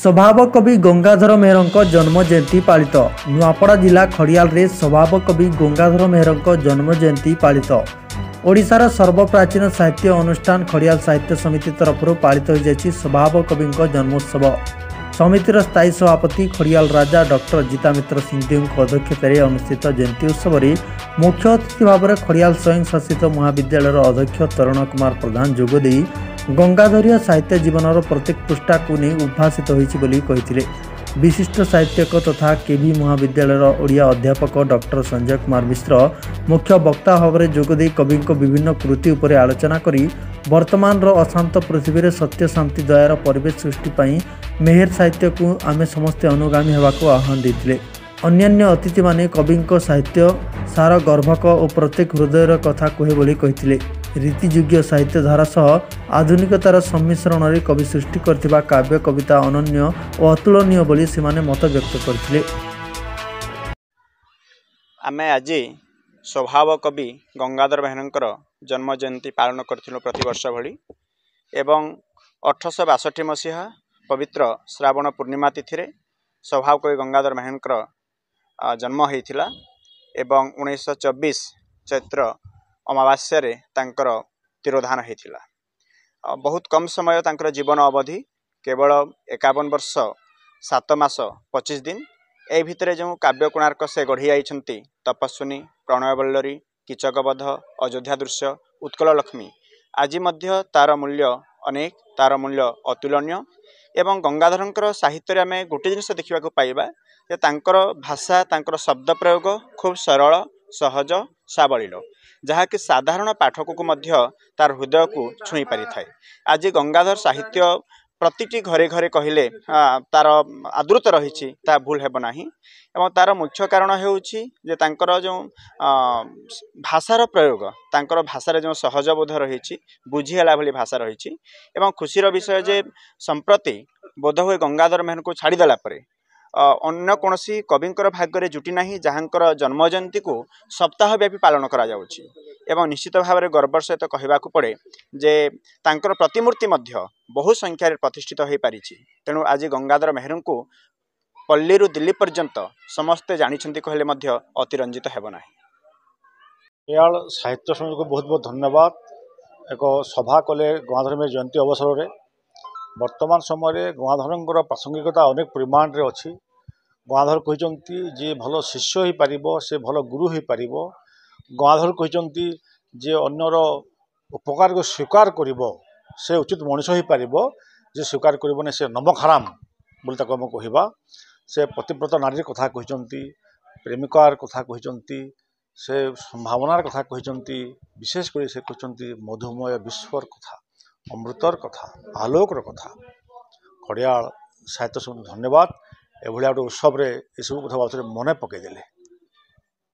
ସ୍ୱଭାବ କବି ଗଙ୍ଗାଧର ମେହେରଙ୍କ ଜନ୍ମ ଜୟନ୍ତୀ ପାଳିତ। ନୂଆପଡ଼ା ଜିଲ୍ଲା ଖଡ଼ିଆଲରେ ସ୍ୱଭାବ କବି ଗଙ୍ଗାଧର ମେହେରଙ୍କ ଜନ୍ମ ଜୟନ୍ତୀ ପାଳିତ। ଓଡ଼ିଶାର ସର୍ବପ୍ରାଚୀନ ସାହିତ୍ୟ ଅନୁଷ୍ଠାନ ଖଡ଼ିଆଲ ସାହିତ୍ୟ ସମିତି ତରଫରୁ ପାଳିତ ହୋଇଯାଇଛି ସ୍ୱଭାବ କବିଙ୍କ ଜନ୍ମୋତ୍ସବ। ସମିତିର ସ୍ଥାୟୀ ସଭାପତି ଖଡ଼ିଆଲ ରାଜା ଡକ୍ଟର ଜିତାମିତ୍ର ସିଂଦେଓଙ୍କ ଅଧ୍ୟକ୍ଷତାରେ ଅନୁଷ୍ଠିତ ଜୟନ୍ତୀ ଉତ୍ସବରେ ମୁଖ୍ୟ ଅତିଥି ଭାବରେ ଖଡ଼ିଆଲ ସ୍ୱୟଂଶାସିତ ମହାବିଦ୍ୟାଳୟର ଅଧ୍ୟକ୍ଷ ତରୁଣ କୁମାର ପ୍ରଧାନ ଯୋଗଦେଇ ଗଙ୍ଗାଧରୀୟ ସାହିତ୍ୟ ଜୀବନର ପ୍ରତ୍ୟେକ ପୃଷ୍ଠାକୁ ନେଇ ଉଦ୍ଭାସିତ ହୋଇଛି ବୋଲି କହିଥିଲେ। ବିଶିଷ୍ଟ ସାହିତ୍ୟିକ ତଥା କେଭି ମହାବିଦ୍ୟାଳୟର ଓଡ଼ିଆ ଅଧ୍ୟାପକ ଡକ୍ଟର ସଞ୍ଜୟ କୁମାର ମିଶ୍ର ମୁଖ୍ୟ ବକ୍ତା ଭାବରେ ଯୋଗଦେଇ କବିଙ୍କ ବିଭିନ୍ନ କୃତି ଉପରେ ଆଲୋଚନା କରି ବର୍ତ୍ତମାନର ଅଶାନ୍ତ ପୃଥିବୀରେ ସତ୍ୟ, ଶାନ୍ତି, ଦୟାର ପରିବେଶ ସୃଷ୍ଟି ପାଇଁ ମେହେର ସାହିତ୍ୟକୁ ଆମେ ସମସ୍ତେ ଅନୁଗାମୀ ହେବାକୁ ଆହ୍ୱାନ ଦେଇଥିଲେ। ଅନ୍ୟାନ୍ୟ ଅତିଥିମାନେ କବିଙ୍କ ସାହିତ୍ୟ ସାର ଗର୍ଭକ ଓ ପ୍ରତ୍ୟେକ ହୃଦୟର କଥା କୁହେ ବୋଲି କହିଥିଲେ। ରୀତିଯୁଗୀୟ ସାହିତ୍ୟଧାରା ସହ ଆଧୁନିକତାର ସମ୍ମିଶ୍ରଣରେ କବି ସୃଷ୍ଟି କରିଥିବା କାବ୍ୟ କବିତା ଅନନ୍ୟ ଓ ଅତୁଳନୀୟ ବୋଲି ସେମାନେ ମତବ୍ୟକ୍ତ କରିଥିଲେ। ଆମେ ଆଜି ସ୍ୱଭାବ କବି ଗଙ୍ଗାଧର ମେହେରଙ୍କର ଜନ୍ମ ଜୟନ୍ତୀ ପାଳନ କରିଥିଲୁ ପ୍ରତିବର୍ଷ ଭଳି, ଏବଂ 1862 ମସିହା ପବିତ୍ର ଶ୍ରାବଣ ପୂର୍ଣ୍ଣିମା ତିଥିରେ ସ୍ୱଭାବ କବି ଗଙ୍ଗାଧର ମେହେରଙ୍କର ଜନ୍ମ ହୋଇଥିଲା ଏବଂ 1924 ଚୈତ୍ର ଅମାବାସ୍ୟାରେ ତାଙ୍କର ତିରୋଧାନ ହୋଇଥିଲା। ବହୁତ କମ୍ ସମୟ ତାଙ୍କର ଜୀବନ ଅବଧି, କେବଳ 51 ବର୍ଷ 7 ମାସ 25 ଦିନ। ଏଇ ଭିତରେ ଯେଉଁ କାବ୍ୟ କୋଣାର୍କ ସେ ଗଢ଼ି ଯାଇଛନ୍ତି, ତପସ୍ୱିନୀ, ପ୍ରଣୟବଲ୍ଲରୀ, କୀଚକବଧ, ଅଯୋଧ୍ୟା ଦୃଶ୍ୟ, ଉତ୍କଳ ଲକ୍ଷ୍ମୀ, ଆଜି ମଧ୍ୟ ତାର ମୂଲ୍ୟ ଅନେକ, ତାର ମୂଲ୍ୟ ଅତୁଳନୀୟ। ଏବଂ ଗଙ୍ଗାଧରଙ୍କର ସାହିତ୍ୟରେ ଆମେ ଗୋଟେ ଜିନିଷ ଦେଖିବାକୁ ପାଇବା ଯେ ତାଙ୍କର ଭାଷା, ତାଙ୍କର ଶବ୍ଦ ପ୍ରୟୋଗ ଖୁବ୍ ସରଳ, ସହଜ, ସାବଲୀଳ, ଯାହାକି ସାଧାରଣ ପାଠକକୁ ମଧ୍ୟ ତାର ହୃଦୟକୁ ଛୁଇଁ ପାରିଥାଏ। ଆଜି ଗଙ୍ଗାଧର ସାହିତ୍ୟ ପ୍ରତିଟି ଘରେ ଘରେ କହିଲେ ତାର ଆଦୃତ ରହିଛି, ତାହା ଭୁଲ ହେବ ନାହିଁ। ଏବଂ ତାର ମୁଖ୍ୟ କାରଣ ହେଉଛି ଯେ ତାଙ୍କର ଯେଉଁ ଭାଷାର ପ୍ରୟୋଗ, ତାଙ୍କର ଭାଷାରେ ଯେଉଁ ସହଜବୋଧ ରହିଛି, ବୁଝି ହେଲା ଭଳି ଭାଷା ରହିଛି। ଏବଂ ଖୁସିର ବିଷୟ ଯେ ସମ୍ପ୍ରତି ବୋଧହୁଏ ଗଙ୍ଗାଧର ମେହେରଙ୍କୁ ଛାଡ଼ିଦେଲା ପରେ ଅନ୍ୟ କୌଣସି କବିଙ୍କର ଭାଗ୍ୟରେ ଜୁଟି ନାହିଁ ଯାହାଙ୍କର ଜନ୍ମ ଜୟନ୍ତୀକୁ ସପ୍ତାହବ୍ୟାପୀ ପାଳନ କରାଯାଉଛି। ଏବଂ ନିଶ୍ଚିତ ଭାବରେ ଗର୍ବର ସହିତ କହିବାକୁ ପଡ଼େ ଯେ ତାଙ୍କର ପ୍ରତିମୂର୍ତ୍ତି ମଧ୍ୟ ବହୁ ସଂଖ୍ୟାରେ ପ୍ରତିଷ୍ଠିତ ହୋଇପାରିଛି। ତେଣୁ ଆଜି ଗଙ୍ଗାଧର ମେହେରଙ୍କୁ ପଲ୍ଲୀରୁ ଦିଲ୍ଲୀ ପର୍ଯ୍ୟନ୍ତ ସମସ୍ତେ ଜାଣିଛନ୍ତି କହିଲେ ମଧ୍ୟ ଅତିରଞ୍ଜିତ ହେବ ନାହିଁ। ଖଡ଼ିଆଳ ସାହିତ୍ୟ ସମିତିକୁ ବହୁତ ବହୁତ ଧନ୍ୟବାଦ, ଏକ ସଭା କଲେ ଗଙ୍ଗାଧର ମେହେର ଜୟନ୍ତୀ ଅବସରରେ। ବର୍ତ୍ତମାନ ସମୟରେ ଗଙ୍ଗାଧରଙ୍କର ପ୍ରାସଙ୍ଗିକତା ଅନେକ ପରିମାଣରେ ଅଛି। ଗଙ୍ଗାଧର କହିଛନ୍ତି, ଯିଏ ଭଲ ଶିଷ୍ୟ ହୋଇପାରିବ ସେ ଭଲ ଗୁରୁ ହୋଇପାରିବ। ଗଙ୍ଗାଧର କହିଛନ୍ତି, ଯିଏ ଅନ୍ୟର ଉପକାରକୁ ସ୍ୱୀକାର କରିବ ସେ ଉଚିତ ମଣିଷ ହୋଇପାରିବ, ଯିଏ ସ୍ୱୀକାର କରିବନି ସେ ନମକ ହାରାମ ବୋଲି ତାକୁ ଆମେ କହିବା। ସେ ପତିବ୍ରତ ନାରୀର କଥା କହିଛନ୍ତି, ପ୍ରେମିକାର କଥା କହିଛନ୍ତି, ସେ ସମ୍ଭାବନାର କଥା କହିଛନ୍ତି, ବିଶେଷ କରି ସେ କହିଛନ୍ତି ମଧୁମୟ ବିଶ୍ୱର କଥା, ଅମୃତର କଥା, ଆଲୋକର କଥା। ଖଡ଼ିଆଳ ସାହିତ୍ୟ ସମିତି ଧନ୍ୟବାଦ, ଏଭଳିଆ ଗୋଟେ ଉତ୍ସବରେ ଏସବୁ କଥା ଆଉଥରେ ମନେ ପକାଇଦେଲେ।